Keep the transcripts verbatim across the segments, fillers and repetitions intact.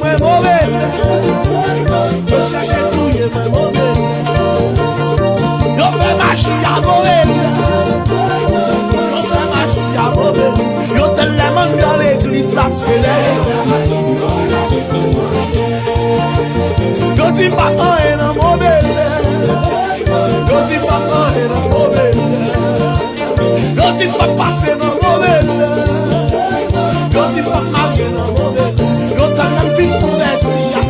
Mwen move. Yo chèche touye mwen move. Yo fè maji a move. Yo fè maji a move. Yo tèlman anndan legliz la, se lè yo di m pa anyen nan move. Yo di m pa anyen nan move. Yo di m p ap pase nan move. Yo di m p ap marye nan move. Yo tann lè m fin konvèti a.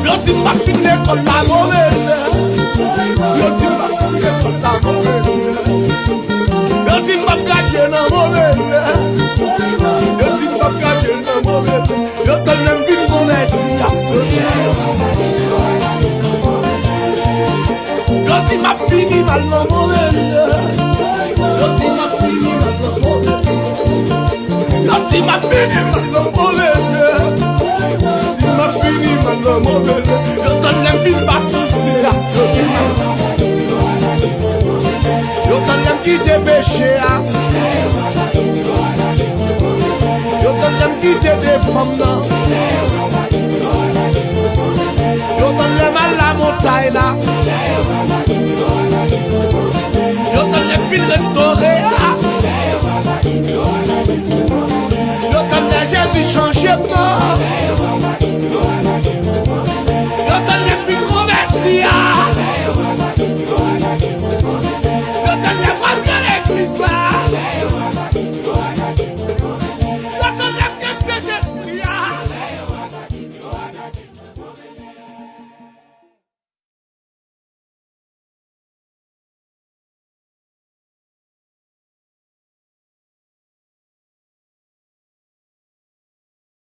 Yo di m p ap fin lekòl la move. Yo di m p ap fin lekòl la move. Yo di m p ap gradye nan move. Yo di m p ap gradye nan move. Yo tann lè m fin konvèti a. Yo di m ap fini mal nan move. Yo di m ap fini mal nan move. Yo di m ap fini mal nan move. Yo di m ap fini mal nan move. Yo tann lè m fin batize a. Yo di m ap Yo tann lè m kite peche a. Yo tann lè m kite de fanm nan. Yo tann lè m al lamontay la. Yo tann lè m fin restore a. Yo tann lè Jezi chanje m nan.